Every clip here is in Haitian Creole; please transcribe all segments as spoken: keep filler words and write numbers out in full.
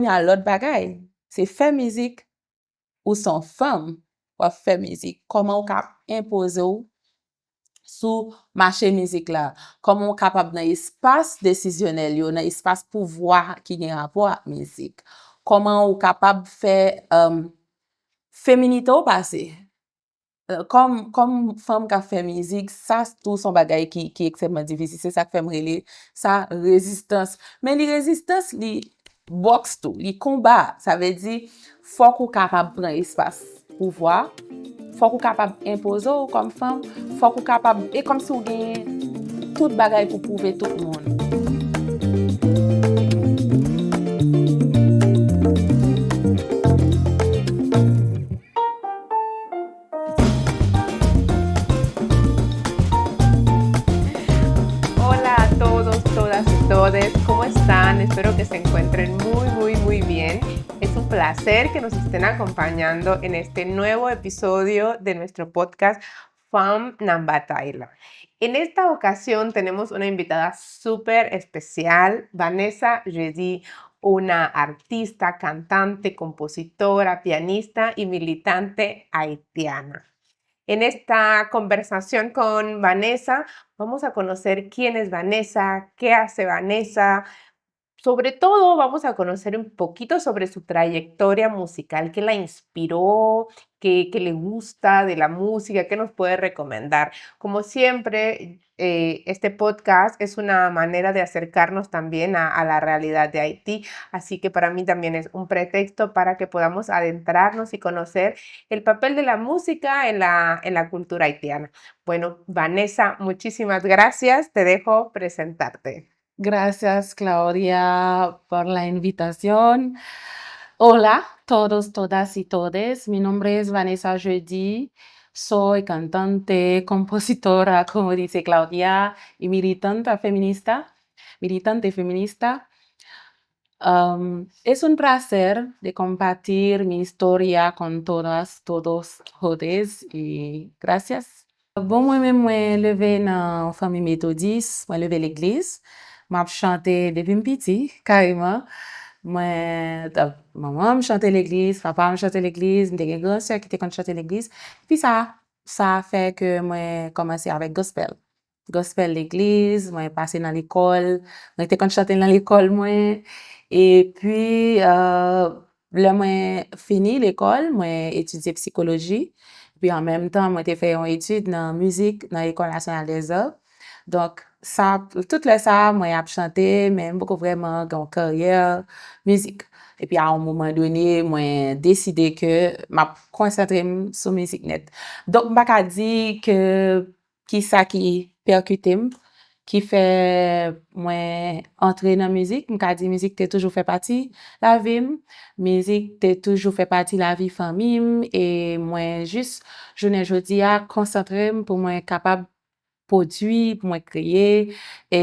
Kounye a, lòt bagay, se fè mizik, ou se yon fanm, w ap fè mizik. Kòman ou ka enpoze w sou mache mizik la? Kòman ou kapab nan espas desizyonèl yo, nan espas pouvwa ki gen rapò ak mizik? Kòman ou kapab fè, um, feminite w pase? Euh, kòm, kòm fanm k ap fè mizik, sa tou se yon bagay ki, ki ekstrèmman difisil. Se sa k fè m rele sa rezistans. Men li rezistans, li bòks tou, li konba. Sa vle di, fòk ou kapab pran espas pouvwa, fòk ou kapab enpoze w kòm fanm, fòk ou kapab, e kòmsi w genyen tout bagay pou pwouve tout moun. Hola a todos, todas y todes, ¿cómo están? Espero que se encuentren muy, muy, muy bien. Es un placer que nos estén acompañando en este nuevo episodio de nuestro podcast Fanm nan Batay la. En esta ocasión tenemos una invitada súper especial, Vanessa Jeudi, una artista, cantante, compositora, pianista y militante haitiana. En esta conversación con Vanessa vamos a conocer quién es Vanessa, qué hace Vanessa. Sobre todo vamos a conocer un poquito sobre su trayectoria musical, qué la inspiró, qué, qué le gusta de la música, qué nos puede recomendar. Como siempre, eh, este podcast es una manera de acercarnos también a, a la realidad de Haití, así que para mí también es un pretexto para que podamos adentrarnos y conocer el papel de la música en la, en la cultura haitiana. Bueno, Vanessa, muchísimas gracias. Te dejo presentarte. Gracias, Claudia, por la invitación. Hola, todos, todas y todes. Mi nombre es Vanessa Jeudi. Soy cantante, compositora, como dice Claudia, y militante feminista. Militante feminista. Um, es un placer de compartir mi historia con todas, todos, todes, y gracias. Bon, mwen menm, mwen leve nan yon fanmi metodis, mwen leve legliz. M ap chante depi m piti, kareman. Mwen, t ap, manman m chante legliz, papa m chante legliz, m te gen gran sè ki te konn chante legliz. Epi sa, sa fè ke mwen kòmanse avèk gospel. Gospel legliz, mwen pase nan lekòl, mwen te konn chante nan lekòl mwen. Epi, euh, lè mwen fini lekòl, mwen etidye psikoloji. Epi an menm tan, mwen te fè yon etid nan mizik nan Ecole Nationale des Arts. Donk, sa, tout lè sa, mwen ap chante, men m poko vrèman gen yon karyè mizik. Epi a yon moman done, mwen deside ke m ap konsantre m sou mizik nèt. Donk, m pa ka di ke kisa ki pèkite m, ki fè mwen antre nan mizik. M ka di mizik te toujou fè pati lavi m. Mizik te toujou fè pati lavi fanmi m. E mwen jis, jounen jodi a, konsantre m pou mwen kapab pwodui, pou mwen kreye, e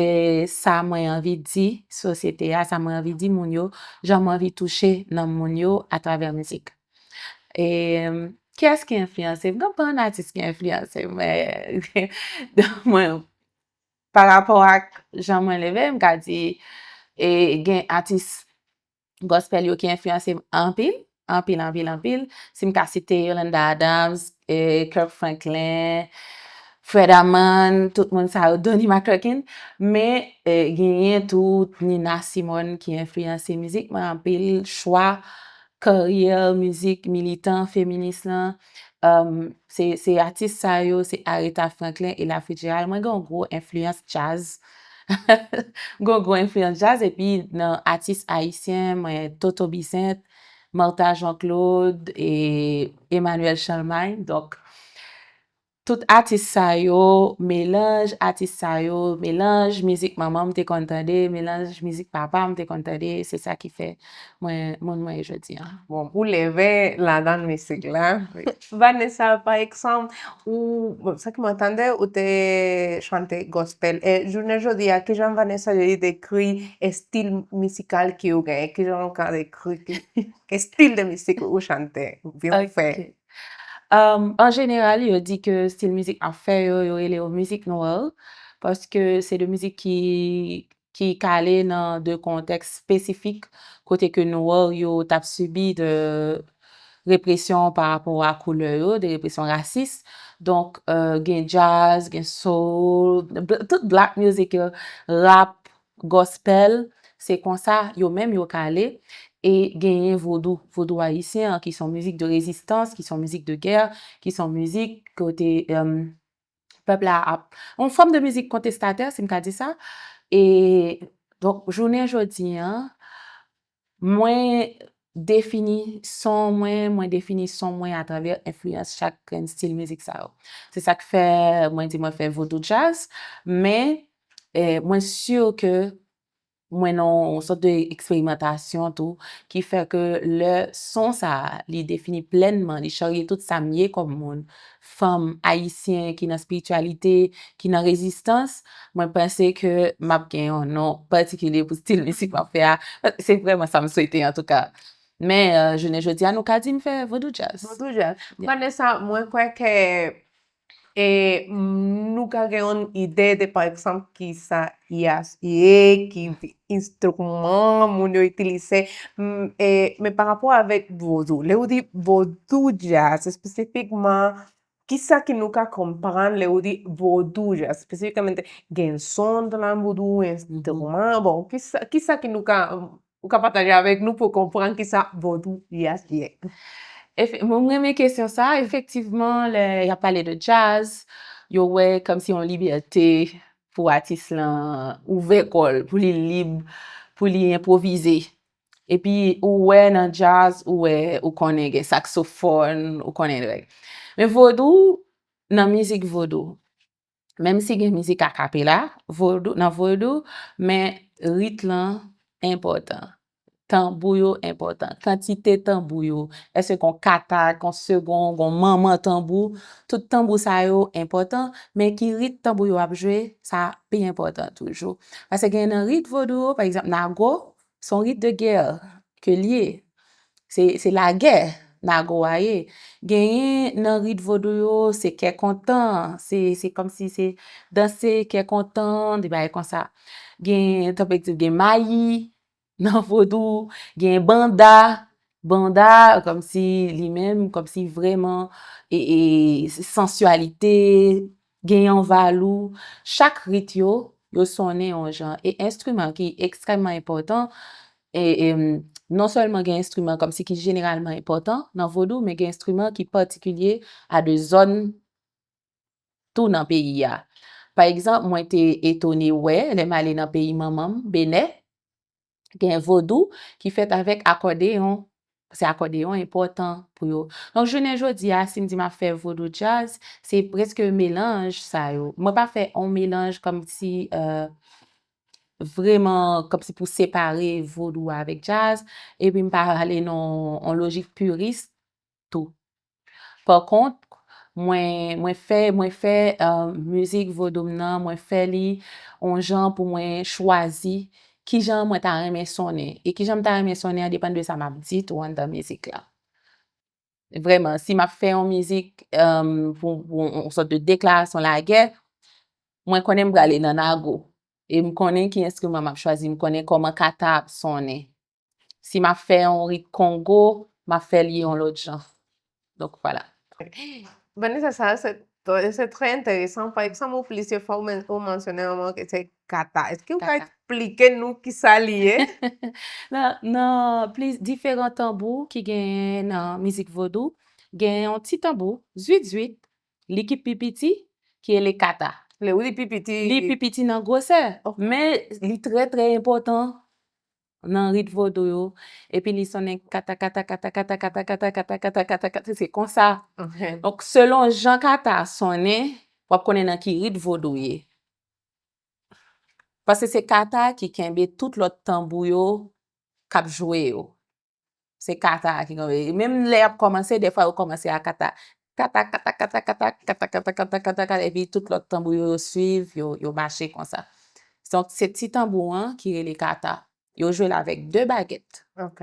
sa mwen anvi di sosyete a, sa mwen anvi di moun yo, jan mwen anvi touche nanm moun yo atravè mizik. E kiyès ki enfliyanse m? Gen anpil atis ki enfliyanse m. Mwen, pa rapò ak jan mwen leve, m ka di, e gen atis gospel yo ki enfliyanse m anpil, anpil, anpil, anpil. Si m ka site Yolanda Adams, e, Kirk Franklin, Fred Hammond, tout moun sa yo, Donnie McClurkin. Men, e, genyen tou Nina Simone ki enfliyanse mizik mwen anpil, chwa karyè mizik militan, feminis lan. Um, se, se atis sa yo, se Aretha Franklin, Ella Fitzgerald. Mwen gen yon gwo enfliyans djaz. Gen yon gwo enfliyans djaz, epi nan atis ayisyen, mwen Toto Bissainthe, Martha Jean-Claude, e Emmanuel Charlemagne. Donk, tout atis sa yo, melanj atis sa yo, melanj mizik manman m te konn tande, melanj mizik papa m te konn tande, se sa ki fè mwen moun mwen ye jodi a. Bon, ou leve ladan mizik la. Vanessa, pa egzanp, ou, bon, sa ki mwen tande, ou te chante gospel. E jounen jodi a, kijan Vanessa Jeudi dekri estil mizikal ke ou genyen? Kijan ou ka dekri ki estil de mizik ou chante, ou fè? Ok. Um, an jeneral, yo di ke stil mizik m ap fè yo, yo rele yo mizik nwè, paske se de mizik ki, ki kale nan de kontèks espesifik, kote ke nwè yo t ap sibi de represyon pa rapò a koulè yo, de represyon rasis. Donk, euh, gen djaz, gen soul, bl- tout black music yo, rap, gospel, se konsa yo menm yo k ale. E genyen vodou, vodou ayisyen an, ki se yon mizik de rezistans, ki se yon mizik de gè, ki se yon mizik kote, euh, pèp la ap, yon fòm de mizik kontestatè, si m ka di sa. E donk, jounen jodi a, mwen defini son mwen, mwen defini son mwen atravè enfliyans chak grenn stil mizik sa yo. Se sa k fè mwen di mwen fè vodou djaz, men, eh, mwen si ke mwen nan yon sòt de eksperimantasyon tou, ki fè ke lè son sa a, li defini plènman, li charye tout sa m ye kòm moun, fanm ayisyen ki nan espirityalite, ki nan rezistans, mwen panse ke m ap gen yon non patikilye pou stil mizik m ap fè a. Se vrèman sa m swete, antouka. Men, euh, jounen jodi a, nou ka di m fè vodou djaz. Vodou djaz. Yeah. Vanessa, mwen kwè ke e, m, nou ka gen yon ide de, pa egzanp, ki sa jazz ye, ki enstriman moun yo itilize. M, e, men pa rapò avèk vodou, lè ou di vodou djaz espesifikman, kisa ki nou ka konprann lè ou di vodou djaz espesifikman? Gen son tanbou, enstriman, bon, kisa, kisa ki nou ka, ou ka pataje avèk nou pou konprann kisa vodou djaz ye? Efe-, mwen, mwen renmen kesyon sa. Efektivman, lè y ap pale de djaz, yo wè kòmsi yon libète pou atis lan ouvè kò l, pou li lib, pou li enpwovize. Epi ou wè nan djaz, ou wè, ou konnen gen saksofòn, ou konnen règ. Men vodou, nan mizik vodou, menm si gen mizik akapela, vodou, nan vodou, men rit lan enpòtan. Tanbou yo enpòtan. Kantite tanbou yo. Èske gon kata, gon segon, gon manman tanbou? Tout tanbou sa yo enpòtan, men ki rit tanbou yo ap jwe, sa pi enpòtan toujou. Paske gen nan rit vodou yo, pa egzanp, nago, se yon rit de gè ke l ye. Se, se lagè nago a ye. Genyen nan rit vodou yo, se kè kontan, se, se kòmsi se danse kè kontan, de bagay konsa. Gen, tanpèt, gen mayi nan vodou, gen banda, banda, kòmsi li menm, kòmsi vrèman, e, e, sansyalite, gen yon valou. Chak rit yo, yo sonnen yon jan. E enstriman ki ekstrèmman enpòtan, e, e, non sèlman gen enstriman kòmsi ki jeneralman enpòtan nan vodou, men gen enstriman ki patikilye a de zòn tou nan peyi a. Pa egzanp, mwen te etone wè, lè m ale nan peyi manman m, Benè, gen vodou ki fèt avèk akòdeyon. Se akòdeyon enpòtan pou yo. Donk, jounen jodi a, si m di m ap fè vodou djaz, se prèske melanj sa yo. Mwen pa fè yon melanj kòmsi, euh, vrèman, kòmsi pou separe vodou avèk djaz, epi m pa ale nan yon lojik piris tou. Pa kont, mwen, mwen fè, mwen fè, euh, mizik vodou m nan, mwen fè li yon jan pou mwen chwazi kijan mwen ta renmen sonnen. E kijan m ta renmen sonnen an depann de sa m ap di tou anndan mizik la. Vrèman, si m ap fè yon mizik, euh, pou, pou yon sòt de deklarasyon lagè, mwen konnen m prale nan nago. E m konnen ki enstriman m ap chwazi, m konnen kòman kata ap sonnen. Si m ap fè yon rit kongo, m ap fè li yon lòt jan. Donk, vwala. Vanessa, sa, se, se trè enteresan. Pa egzanp, ou plizyè fwa, ou men-, ou mansyone yon mo ke se kata. Èske ou ka eksplike nou ki sa li ye? Nan, nan plis diferan tanbou ki genyen nan mizik vodou, gen yon ti tanbou, zwit zwit, li ki pi piti, ki rele kata. Lè ou di pi piti, li pi piti nan gwosè, men li trè, trè enpòtan nan rit vodou yo. Epi li sonnen kata, kata, kata, se konsa. Ok. Donk, selon jan kata a sonnen, w ap konnen nan ki rit vodou w ye. Paske se kata ki kenbe tout lòt tanbou yo k ap jwe yo. Se kata a ki kenbe. Menm lè y ap kòmanse, dèfwa yo kòmanse a kata. Kata, kata, kata, epi tout lòt tanbou yo, yo swiv, yo, yo mache konsa. Donk, se ti tanbou an ki rele kata. Yo jwe l avèk de bagèt. Ok.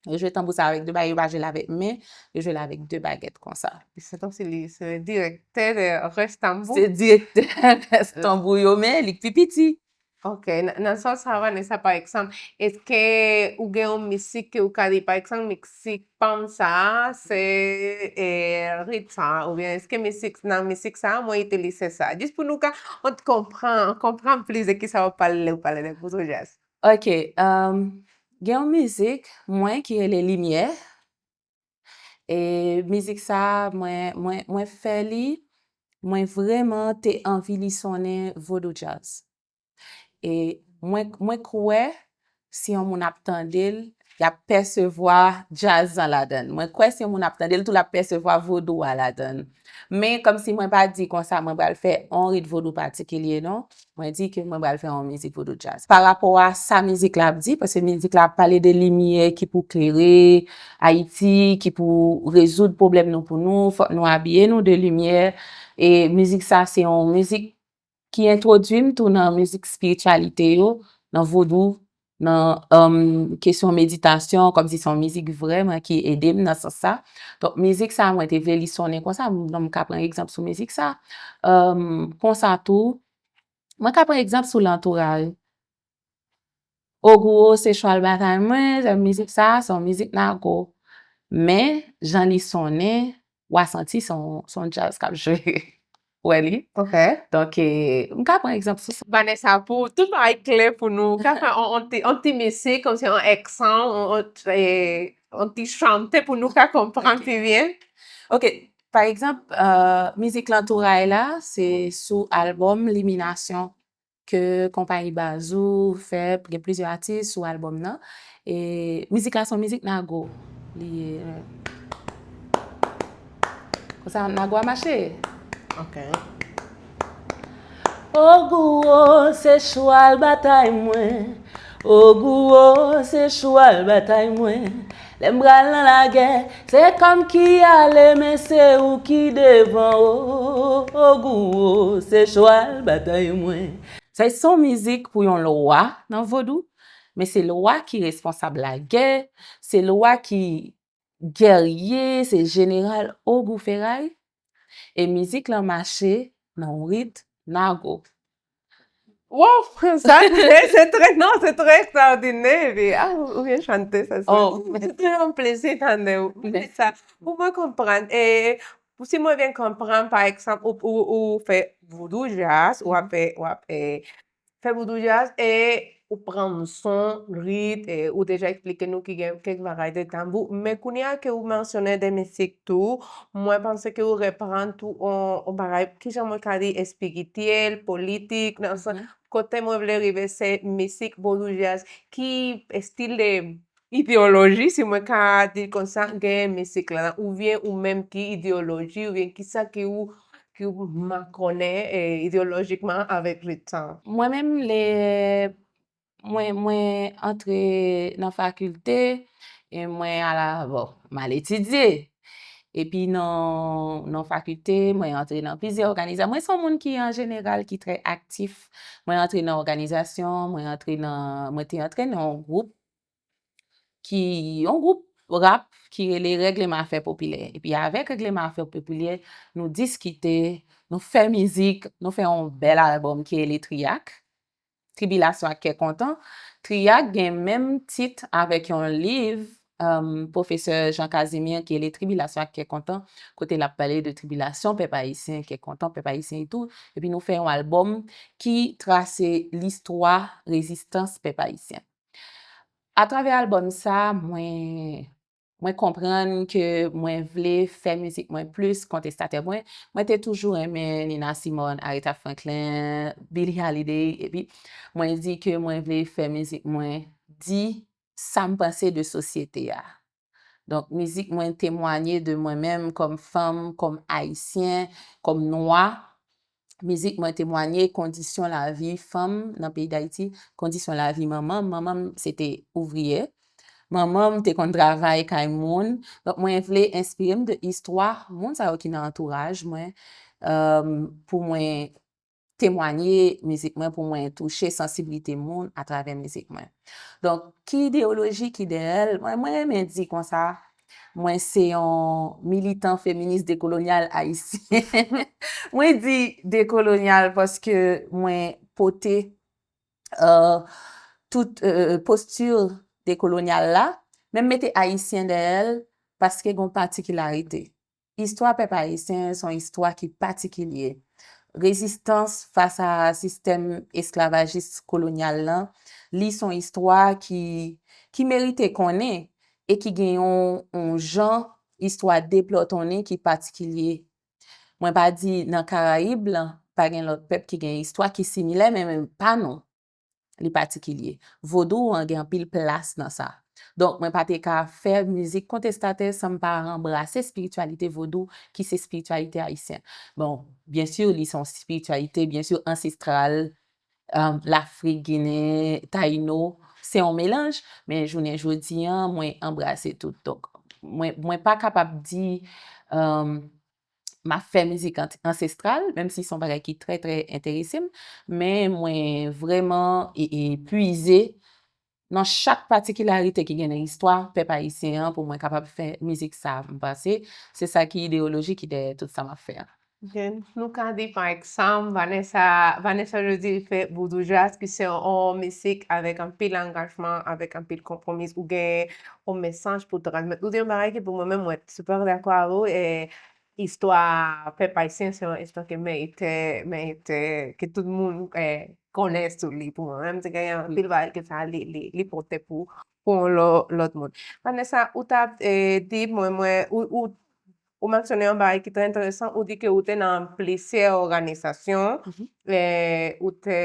Yo jwe tanbou sa avèk de bagèt, yo pa jwe l avèk men, yo jwe l avèk de bagèt konsa. Se kòmsi li se direktè de rès tanbou. Se direktè rès tanbou yo, men li pi piti. Ok, nan, nan sans sa, Vanessa, pa egzanp, èske ou gen yon misik ke ou ka di, pa egzanp, misik pa m sa, se, e, rit sa, oubyen èske misik, nan misik sa, mwen itilize sa? Jis pou nou ka, on konprann, konprann plis de kisa w ap pale lè ou pale de vodou jazz. Ok, um, gen yon mizik, mwen, ki rele Limyè. E mizik sa, mwen, mwen, mwen fè li, mwen vrèman te anvi li sonnen vodou jazz. E mwen, mwen kwè, si yon moun ap tande l, y ap pèsevwa jazz lan ladan l. Mwen kwè si yon moun ap tande l tou, l ap pèsevwa vodou a ladan l. Men kòmsi mwen pa di konsa, mwen pral fè yon rit vodou patikilye, non. Mwen di ke mwen pral fè yon mizik vodou jazz. Pa rapò a sa mizik la ap di, paske mizik la ap pale de limyè ki pou klere Ayiti, ki pou rezoud pwoblèm nou pou nou, fòk nou abiye nou de limyè. E mizik sa, se yon mizik ki entwodui m tou nan mizik espirityalite yo, nan vodou, nan, um, kesyon meditasyon, kòmsi se yon mizik vrèman ki ede m nan sans sa. Donk, mizik sa, mwen te vle li sonnen konsa, m, m ka pran egzanp sou mizik sa. Um, konsa tou, mwen ka pran egzanp sou Lantouraj. Ogou o, se chwal batay mwen, se mizik sa, se yon mizik nago. Men, jan li sonnen, w a santi se yon, se yon jazz k ap jwe. Ou wè li? Ok. Donk, e, m ka pran egzanp sou sa. Vanessa, pou tout bagay klè pou nou, ou ka fè on, on ti, on ti mizik, kòmsi on aksan, on, on, e, on ti chante pou nou ka konprann pi byen? Ok. Pa egzanp, euh, mizik Lantouray la, se sou albòm Liminasyon ke konpayi Bazou fè, gen plizyè atis sou albòm nan. E mizik la se yon mizik nago. Li ye, euh, konsa nago a mache. Ok. Ogou o, se chwal batay mwen. Ogou o, se chwal batay mwen. Lè m pral nan lagè, se kò m ki ale, men se ou ki devan. O, Ogou o, se chwal batay mwen. Sa se yon mizik pou yon lwa nan vodou, men se lwa ki responsab lagè, se lwa ki gèrye, se jeneral Ogou Feray. E mizik lan mache nan yon rit nago. Wow, sa, se, se trè, non, se trè ekstraòdinè, epi, ah, ou, ou byen chante, sa, sa. Oh. Se trè yon plezi tande w. Mèsi. Sa, pou mwen konprann, e, pou si mwen byen konprann, pa egzanp, ou, ou, ou fè vodou jazz, ou ap fè, ou ap, e, fè vodou jazz, e ou pran son, rit, e ou deja eksplike nou ki gen kèk bagay de tanbou, men kounye a ke ou mansyonnen de mizik tou, mwen panse ke ou reprann tou on, on bagay, kijan mwen ka di, espirityèl, politik, nan sans, kote mwen vle rive, se mizik vodou jazz, ki estil de ideyoloji, si mwen ka di konsa, gen mizik la, oubyen ou menm ki ideyoloji, oubyen kisa ki ou, ki ou makonnen, e, ideyolojikman avèk rit sa? Mwen menm, lè mwen, mwen antre nan fakilte, e mwen al, bon, m al etidye. Epi nan, nan fakilte, mwen antre nan plizyè òganiza-, mwen se yon moun ki, an jeneral, ki trè aktif. Mwen antre nan òganizasyon, mwen antre nan, mwen te antre nan yon gwoup ki, yon gwoup rap ki rele Règleman Afè Popilè. Epi avèk Règleman Afè Popilè, nou diskite, nou fè mizik, nou fè yon bèl albòm ki rele Triyak, Tribilasyon ak Kè Kontan. Triyak gen menm tit avèk yon liv, um, pwofesè Jean Casimir ki rele Tribilasyon ak Kè Kontan, kote l ap pale de tribilasyon pèp ayisyen, kè kontan pèp ayisyen etou. Epi nou fè yon albòm ki trase listwa rezistans pèp ayisyen. Atravè albòm sa, mwen, mwen konprann ke mwen vle fè mizik mwen plis kontestatè. Mwen, mwen te toujou renmen Nina Simone, Aretha Franklin, Billie Holiday, epi mwen di ke mwen vle fè mizik mwen di sa m panse de sosyete a. Donk, mizik mwen temwanye de mwen menm kòm fanm, kòm ayisyen, kòm nwa. Mizik mwen temwanye kondisyon lavi fanm nan peyi Dayiti, kondisyon lavi manman m. Manman m se te ouvriyè. Manman m te konn travay kay moun. Donk, mwen vle enspire m de istwa moun sa yo ki nan antouraj mwen, euh, pou mwen temwanye mizik mwen, pou mwen touche sansiblite moun atravè mizik mwen. Donk, ki ideyoloji ki dèyè l? Mwen, mwen renmen di konsa, mwen se yon militan feminis dekolonyal ayisyen. Mwen di dekolonyal paske mwen pote euh, tout euh, posti dekolonyal la, men m mete ayisyen dèyè l paske gen yon patikilarite. Istwa pèp ayisyen se yon istwa ki patikilye. Rezistans fas a sistèm esklavajis kolonyal lan, li se yon istwa ki, ki merite konnen e ki gen yon, yon jan istwa deplòtonnen ki patikilye. Mwen pa di nan Karayib lan, pa gen lòt pèp ki gen istwa ki similè, men, men pa nou. Li patikilye. Vodou an gen anpil plas nan sa. Donk, mwen pa te ka fè mizik kontestatè san m pa anbrase espirityalite vodou ki se espirityalite ayisyen. Bon, byen si, li se yon espirityalite, byen si, ansestral, um, Lafrik, Ginen, Tayino, se yon melanj, men jounen jodi an, mwen anbrase tout. Donk, mwen, mwen pa kapab di, um, m ap fè mizik an- ansestral, menm si se yon bagay ki trè, trè enterese m, men mwen vrèman e, e pwize nan chak patikilarite ki gen nan istwa pèp ayisyen an pou mwen kapab fè mizik sa. M panse se sa ki ideyoloji ki dèyè tout sa m ap fè an. Gen, nou ka di, pa egzanp, Vanessa, Vanessa Jodi fè Voodoo Jazz, ki se yon mizik avèk anpil angajman, avèk anpil konpwomis, ou gen yon mesaj pou transmèt. Ou di yon bagay ki pou mwen menm, mwen sipè dakò avè w, e istwa pèp ayisyen se yon istwa ki merite, merite, ke tout moun eh, konnen sou li. Pou mwen menm, se gen anpil bagay ke sa li, li, li pote pou, pou yon lò- lòt moun. Vanessa, ou t ap eh, di mwen, mwen, ou, ou, ou mansyone yon bagay ki trè enteresan, ou di ke ou te nan plizyè òganizasyon, eh, ou te,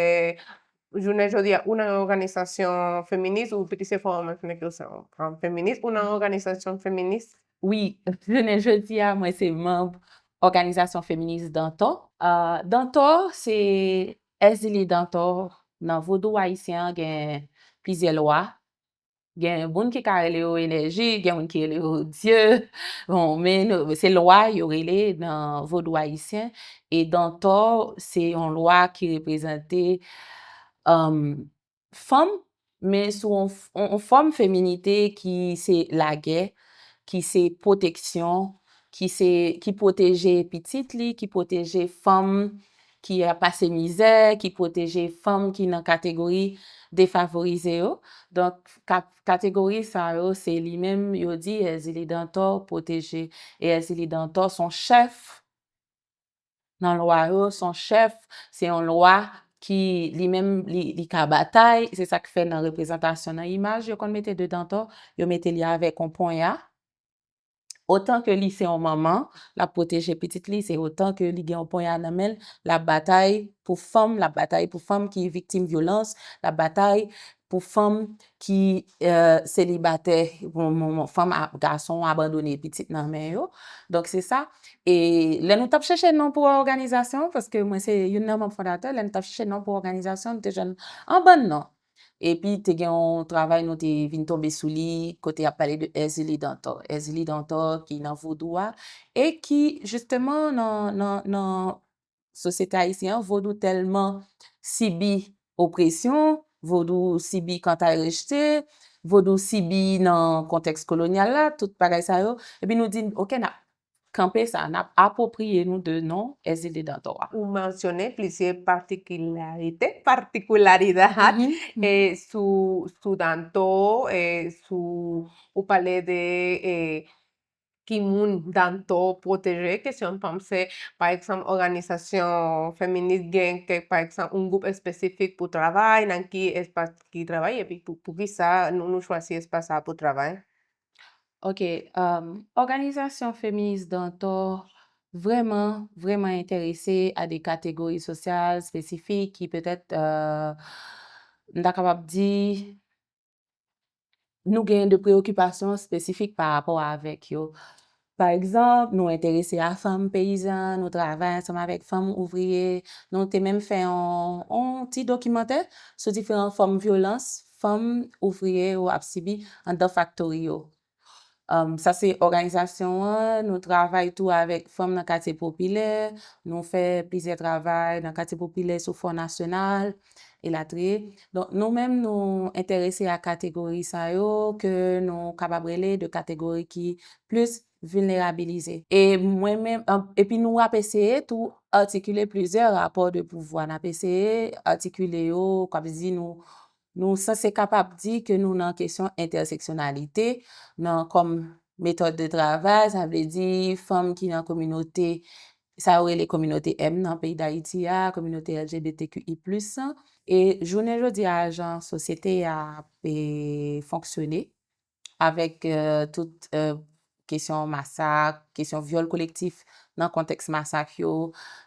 jounen jodi a, ou nan yon òganizasyon feminis, ou piti se fwa ou mansyone ke ou se yon fanm feminis, ou nan yon òganizasyon feminis? Wi, jounen jodi a, mwen se manm òganizasyon feminis Dantò. Ah, Dantò, se Èzili Dantò. Nan vodou ayisyen an, gen plizyè lwa. Gen moun ki ka rele yo enèji, gen moun ki rele yo dye. Bon, men nou- se lwa yo rele nan vodou ayisyen. E Dantò, se yon lwa ki reprezante, um, fanm, men sou yon f- yon- yon fòm feminite ki se lagè, ki se pwoteksyon, ki se, ki pwoteje pitit li, ki pwoteje fanm ki ap pase mizè, ki pwoteje fanm ki nan kategori defavorize yo. Donk, ka- kategori sa yo, se li menm yo di Èzili Dantò pwoteje. E Èzili Dantò se yon chèf nan lwa yo, se yon chèf, se yon lwa ki li menm li, li ka batay. Se sa k fè nan reprezantasyon, nan imaj yo konn mete de Dantò, yo mete li avèk yon ponya. Otan ke li se yon manman, l ap pwoteje pitit li, se otan ke li gen yon ponya nan men l, l ap batay pou fanm, l ap batay pou fanm ki viktim vyolans, l ap batay pou fanm ki eh, selibatè, bon, bon, bon, fanm, a- gason abandone pitit nan men yo. Donk, se sa. E lè nou t ap chèche non pou òganizasyon, paske mwen se youn nan manm fondatè, lè nou t ap chèche non pou òganizasyon, nou te jwenn yon bann non. Epi, te gen yon travay nou te vin tonbe sou li, kote y ap pale de Èzili Dantò. Èzili Dantò ki nan vodou a, e ki, jisteman, nan, nan, nan sosyete ayisyen an, vodou tèlman sibi opresyon, vodou sibi kantay rejte, vodou sibi nan kontèks kolonyal la, tout bagay sa yo. Epi nou di, oke, n ap kanpe sa, n ap apwopriye nou de non Èzili Dantò a. Ou mansyone plizyè patikilarite, partikularidad, eh, sou, sou Dantò, eh, sou, ou pale de eh, ki moun Dantò pwoteje, ke se yon fanm, se, pa egzanp, òganizasyon feminis gen kèk, pa egzanp, yon gwoup espesifik pou travay, nan ki espas ki travay, epi pou, pou ki sa nou, nou chwazi espas sa pou travay? Ok, um, òganizasyon feminis Dantò vrèman, vrèman enterese a de kategori sosyal espesifik ki petèt, euh, m ta kapab di, nou gen de preyokipasyon espesifik pa rapò avèk yo. Pa egzanp, nou enterese a fanm peyizan, nou travay ansanm avèk fanm ouvriye, nou te menm fè yon, yon ti dokimantè sou diferan fòm vyolans fanm ouvriye yo ap sibi anndan faktori yo. Um, sa se òganizasyon an, nou travay tou avèk fanm nan katye popilè, nou fè plizyè travay nan katye popilè sou Fò Nasyonal, elatriye. Donk, nou menm, nou enterese a kategori sa yo ke nou kapab rele de kategori ki plis vilnerabilize. E mwen menm, an- epi nou ap eseye tou atikile plizyè rapò de pouvwa. N ap eseye atikile yo, k ap di nou, nou sanse kapab di ke nou nan kesyon entèseksyonalite, nan kòm metòd de travay, sa vle di fanm ki nan kominote, sa yo rele kominote M nan peyi Dayiti a, kominote L G B T Q I plus lan. E jounen jodi a, jan sosyete a ap, e, fonksyone, avèk, e, tout, e, kesyon masak, kesyon vyòl kolektif nan kontèks masak yo,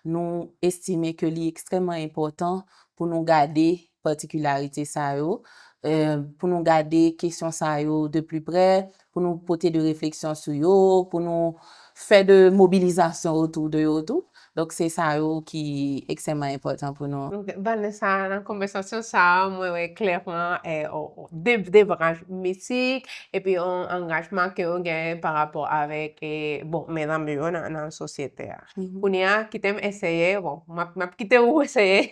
nou estime ke li ekstrèmman enpòtan pou nou gade patikilarite sa yo, e, pou nou gade kesyon sa yo de pli prè, pou nou pote de refleksyon sou yo, pou nou fè de mobilizasyon otou de yo tou. Donk, se sa yo ki ekstrèmman enpòtan pou nou. Donk, Vanessa, nan konvèsasyon sa a, mwen wè klèman, e, o- o- de- de branch misik, epi yon angajman ke w gen pa rapò avèk, e, bon, medam yo nan, nan sosyete a. Mhm. Kounye a, kite m eseye, bon, m ap, m ap kite w eseye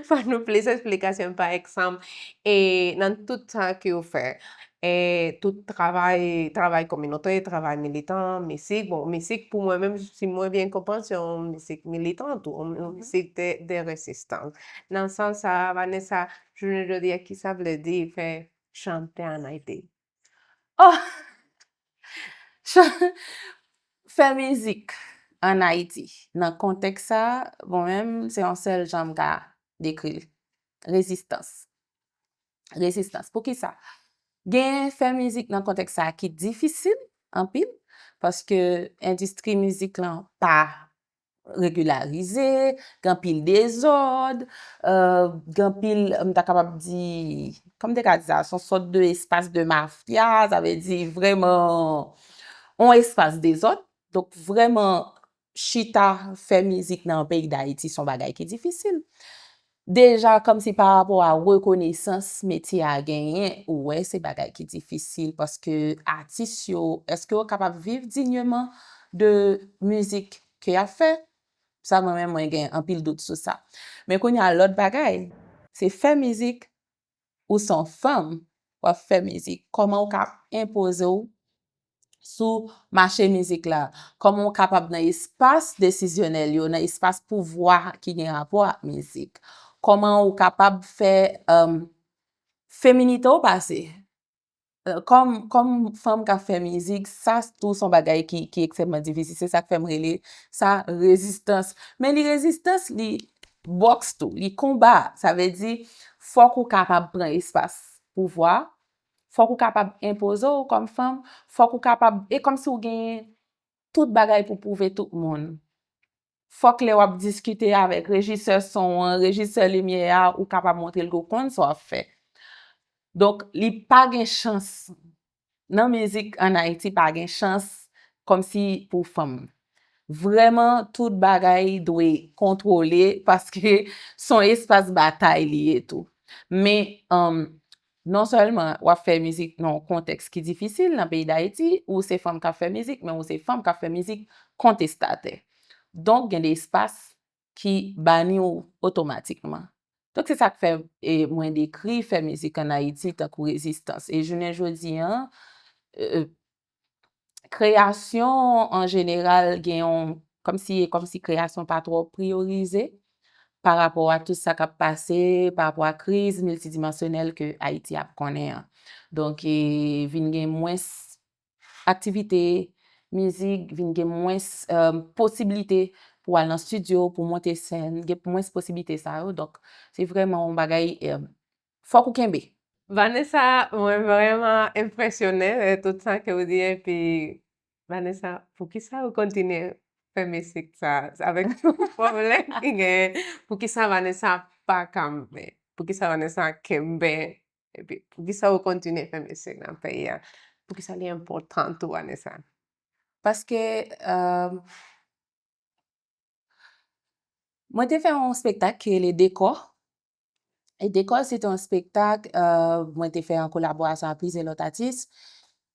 fè nou plis esplikasyon, pa egzanp, e nan tout sa ke w fè, e tout travay, travay kominote, travay militan, misik, bon, misik pou mwen menm, si mwen byen konprann, se yon misik militan tou, yon, yon misik de, de rezistans. Nan sans sa, Vanessa, jounen jodi a, ki sa vle di fè chante an Ayiti? Oh! Chan- Fè mizik an Ayiti, nan kontèks sa, bon, menm, se yon sèl jan m ka dekri l. Rezistans. Rezistans. Poukisa? Gen fè mizik nan kontèks sa ki difisil anpil, paske endistri mizik lan pa regilarize, gen anpil dezòd, e, gen anpil, m ta kapab di, kòman m te ka di sa, se yon sòt de espas de mafya, sa vle di vrèman yon espas dezòd. Donk, vrèman, chita fè mizik nan peyi Dayiti se yon bagay ki difisil. Deja, kòmsi pa rapò a rekonesans metye a genyen, ou wè se bagay ki difisil, paske atis yo, èske yo kapab viv dignement de mizik ke y ap fè? Sa, mwen menm, mwen gen anpil dout sou sa. Men kounye a, lòt bagay, se fè mizik, ou se yon fanm, w ap fè mizik. Kòman w ka enpoze w sou mache mizik la? Kòman w kapab nan espas desizyonèl yo, nan espas pouvwa ki gen rapò ak mizik? Kòman w kapab fè, e, feminite w pase? E, kòm, kòm fanm k ap fè mizik, sa tou se yon bagay ki, ki ekstrèmman difisil. Se sa k fè m rele sa rezistans. Men li rezistans, li bòks tou, li konba. Sa vle di, fòk ou kapab pran espas pouvwa, fòk ou kapab enpoze w kòm fanm, fòk ou kapab, e kòmsi w genyen tout bagay pou pwouve tout moun. Fòk lè w ap diskite avèk rejisè son an, rejisè limyè a, ou kapab montre l ke w konn sa w ap fè. Donk, li pa gen chans. Nan mizik ann Ayiti, pa gen chans kòmsi pou fanm. Vrèman, tout bagay dwe kontwole paske se yon espas batay li ye tou. Men, um, non sèlman w ap fè mizik nan yon kontèks ki difisil nan peyi Dayiti, ou se fanm k ap fè mizik, men ou se fanm k ap fè mizik kontestatè. Donk, gen de espas ki bani w otomatikman. Donk, se sa k fè, e, mwen dekri fè mizik ann Ayiti tankou rezistans. E jounen jodi a, e, kreyasyon an jeneral gen yon, kòmsi, kòmsi kreyasyon pa twò priyorize pa rapò a tout sa k ap pase, pa rapò a kriz miltidimansyonèl ke Ayiti ap konnen an. Donk, e, vin gen mwens aktivite mizik, vin gen mwens, e, posiblite pou al nan estidyo, pou monte sèn, gen mwens posiblite sa yo. Donk, se vrèman yon bagay, e, fòk ou kenbe. Vanessa, mwen vrèman enpresyonnen de tout sa ke w di, epi Vanessa, poukisa ou kontinye fè mizik sa, avèk tout pwoblèm ki genyen? Poukisa Vanessa pa kanpe? Poukisa Vanessa kenbe? Epi, poukisa ou kontinye fè mizik nan peyi a? Poukisa li enpòtan tou, Vanessa? Paske, e, mwen te fè yon espektak ki rele Dekò. E Dekò, se te yon espektak, e, mwen te fè an kolaborasyon ak plizyè lòt atis.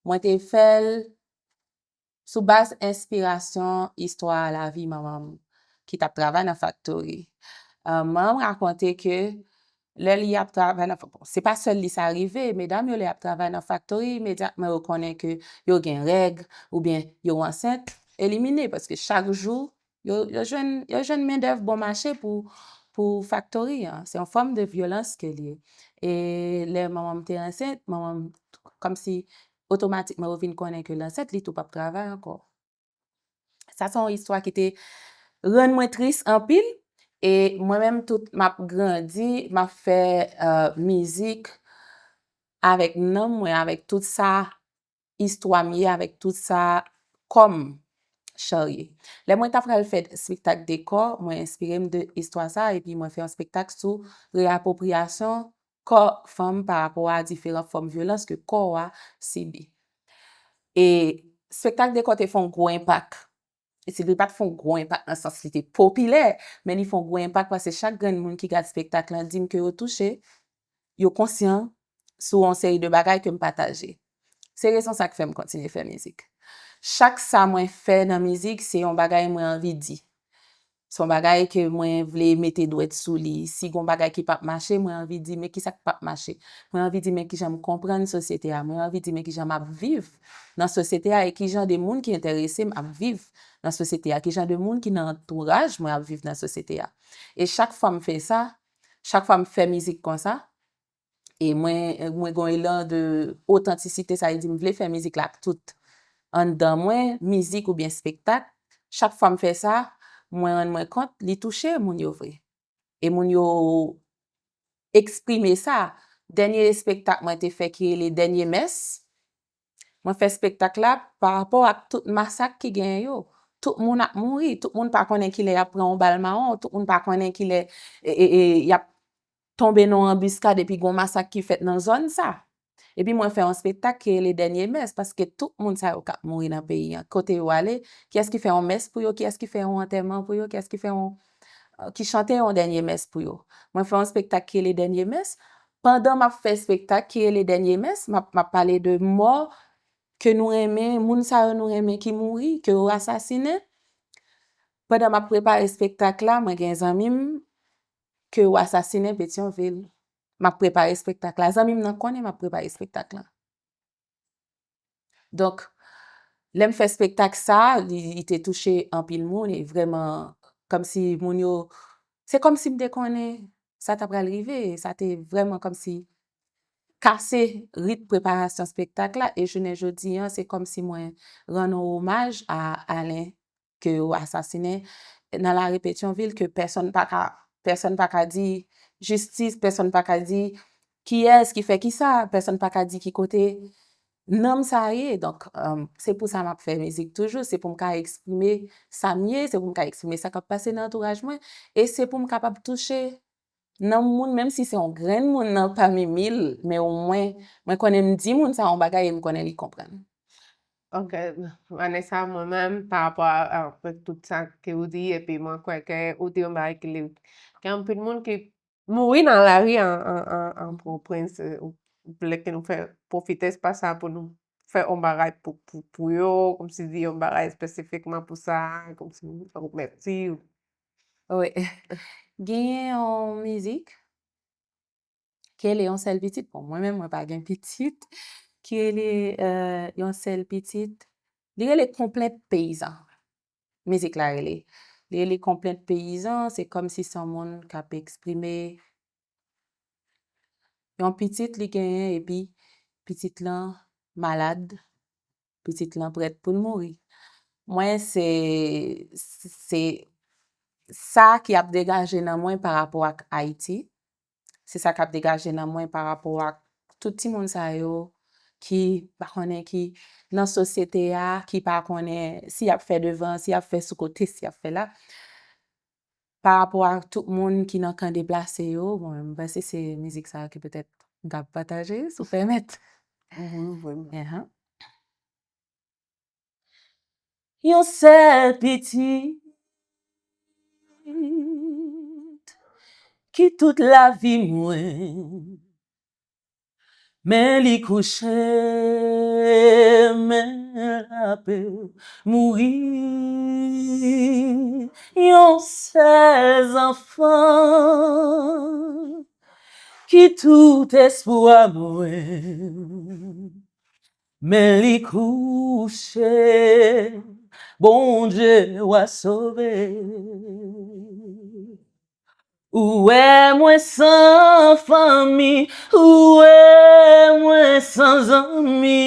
Mwen te fè l sou baz enspirasyon istwa lavi manman m ki t ap travay nan faktori. E, manman m rakonte ke lè li ap travay nan, bon, se pa sèl li sa rive, medam yo lè y ap travay nan faktori, imedyatman yo konnen ke yo gen règ oubyen yo ansent, elimine, paske chak jou Yo, yo jwenn, yo jwenn mendèv bon mache pou, pou faktori an. Se yon fòm de vyolans ke l ye. E lè manman m te ansent, manman m, kòmsi otomatikman yo vin konnen ke l ansent, li tou p ap travay ankò. Sa se yon istwa ki te rann mwen tris anpil. E mwen menm, tout m ap grandi, m ap fè, euh, mizik avèk nanm mwen, avèk tout sa istwa m ye, avèk tout sa kò m charye. Lè mwen ta pral fè spektak de kò, mwen enspire m de istwa sa, epi mwen fè yon spektak sou reapwopriyasyon kò fanm pa rapò a diferan fòm vyolans ke kò a sibi. E spektak de kò te fè yon gwo enpak. E si li pa t fè yon gwo enpak nan sans li te popilè, men li fè yon gwo enpak paske chak grenn moun ki gad spektak lan di m ke yo touche, yo konsyan sou yon seri de bagay ke m pataje. Se rezon sa k fè m kontinye fè mizik. Chak sa mwen fè nan mizik, se yon bagay mwen anvi di. Se yon bagay ke mwen vle mete dwèt sou li. Si gon bagay ki p ap mache, mwen anvi di, men kisa k p ap mache? Mwen anvi di, men kijan m konprann sosyete a. Mwen anvi di, men kijan m ap viv nan sosyete a e kijan de moun ki enterese m ap viv nan sosyete a. Kijan de moun ki nan antouraj mwen ap viv nan sosyete a. E chak fwa m fè sa, chak fwa m fè mizik konsa, e mwen, mwen gen yon elan de otantisite, sa vle di m vle fè mizik la ak tout anndan mwen, mizik oubyen spektak. Chak fwa m fè sa, mwen rann mwen kont, li touche moun yo vre. E moun yo eksprime sa. Dènye espektak mwen te fè ki rele Dènye Mès, mwen fè spektak la pa rapò ak tout masak ki genyen yo. Tout moun ap mouri, tout moun pa konnen kilè y ap pran yon bal mawon, tout moun pa konnen kilè, e, e, e, y ap tonbe nan yon anbiskad epi gon masak ki fèt nan zòn sa. Epi mwen fè yon spektak ki rele Dènye Mès, paske tout moun sa yo k ap mouri nan peyi an, kote yo ale, kiyès ki fè yon mès pou yo, kiyès ki fè yon antèman pou yo, kiyès ki fè yon, ki chante yon dènye mès pou yo. Mwen fè yon spektak ki rele Dènye Mès. Pandan m ap fè spektak ki rele Dènye Mès, m ap, m ap pale de mò ke nou renmen, moun sa yo nou renmen ki mouri, ke yo asasinen. Pandan m ap prepare spektak la, mwen gen zanmi m ke yo asasinen Petyonvil. M ap prepare spektak la. Zanmi m nan konnen m ap prepare spektak la. Donk, lè m fè spektak sa, li, li te touche anpil moun e vrèman, kòmsi moun yo, se kòmsi m te konnen sa ta pral rive. Sa te vrèman kòmsi kase rit preparasyon spektak la. E jounen jodi an, se kòmsi mwen rann yon omaj a Alen ke yo asasinen nan lari Petyonvil, ke pèsonn pa ka, pèsonn pa ka di jistis, pèsonn pa ka di kiyès ki fè kisa, pèsonn pa ka di ki kote nanm sa ye. Donk, um, se pou sa m ap fè mizik toujou, se pou m ka eksprime sa m ye, se pou m ka eksprime sa k ap pase nan antouraj mwen, e se pou m kapab touche nanm moun, menm si se yon grenn moun nan pami mil, men omwen, mwen konnen m di moun sa yon bagay e m konnen li konprann. Ok, Vanessa, mwen menm, pa rapò a, a, avèk tout sa ke ou di, epi mwen kwè ke ou di yon bagay ki li, gen anpil moun ki mouri nan lari an, an, an, an Pòtoprens, e, ou vle ke nou fè pwofite espas sa pou nou fè yon bagay pou, pou, pou yo, kòmsi di yon bagay espesifikman pou sa, kòmsi remèsye yo. Wi. Genyen yon mizik ki rele Yon Sèl Pitit. Bon, mwen menm, mwen pa gen pitit. Ki rele, euh, Yon Sèl Pitit. Li rele Konplent Peyizan. Mizik la rele. Li rele Konplent Peyizan. Se kòmsi se yon moun k ap eksprime yon pitit li genyen, epi pitit lan malad, pitit lan prèt pou l mouri. Mwen, se, se sa ki ap degaje nan mwen pa rapò ak Ayiti. Se sa k ap degaje nan mwen pa rapò ak tout timoun sa yo ki pa konnen ki nan sosyete a, ki pa konnen si y ap fè devan, si y ap fè sou kote, si y ap fè la. Pa rapò a tout moun ki nan kan deplase yo, bon, m panse se mizik sa ki petèt m ka pataje, si w pèmèt. Wi, wi. Ahan. Yon sèl pitit ki tout lavi mwen, men li kouche, men l ape mouri. Yon sèl zanfan ki tout espwa mwen, men li kouche, Bondye w a sove. Ou wè mwen san fanmi, ou wè mwen san zanmi.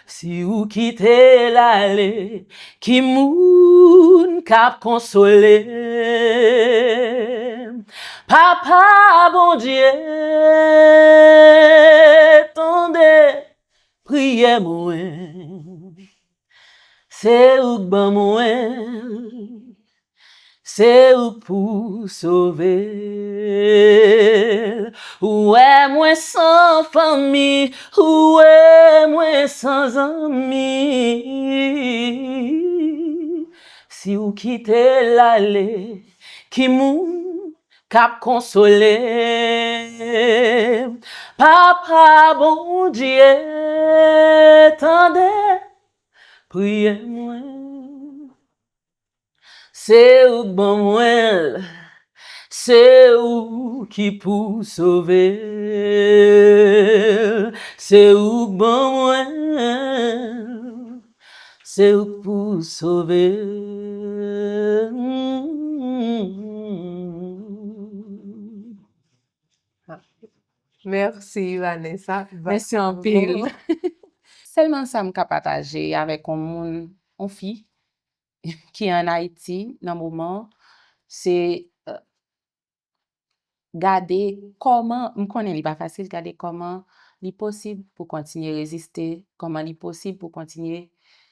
Si ou kite l ale, ki moun k ap konsole m? Papa Bondye, tande priyè mwen. Se ou k ban mwen l, se ou k pou sove l. Ou wè mwen san fanmi, ou wè mwen san zanmi. Si ou kite l ale, ki moun k ap konsole m? Papa Bondye, tande priyè mwen. Se ou k ban mwen l, se ou ki pou sove l, se ou k ban mwen l, se ou k pou sove l. Mèsi Vanessa. Mèsi anpil. Sèlman sa m ka pataje avèk yon moun, yon fi ki ann Ayiti nan moman, se gade kòman, m konnen li pa fasil, gade kòman li posib pou kontinye reziste, kòman li posib pou kontinye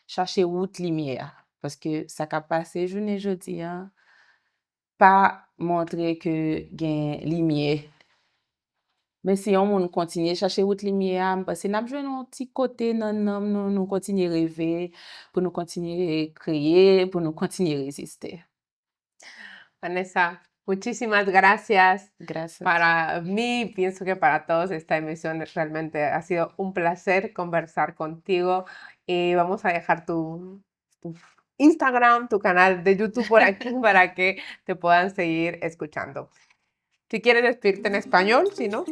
chache wout limyè a. Paske sa k ap pase jounen jodi a, pa montre ke gen limyè. Men si yon moun kontinye chache wout limyè a, m panse n ap jwenn yon ti kote nan nanm nou, nou kontinye reve, pou nou kontinye kreye, pou nou kontinye reziste. Vanessa, muchísimas gracias. Gracias. Para mí, pienso que para todos, esta emisión realmente ha sido un placer conversar contigo. Y vamos a dejar tu, tu Instagram, tu canal de YouTube por aquí para que te puedan seguir escuchando. Si quieres despedirte en español, si no.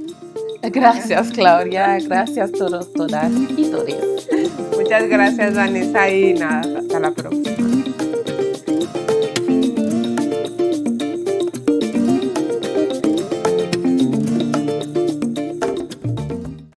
Gracias, Claudia. Gracias todos, todas y todes. Muchas gracias, Vanessa, y nada, hasta la próxima.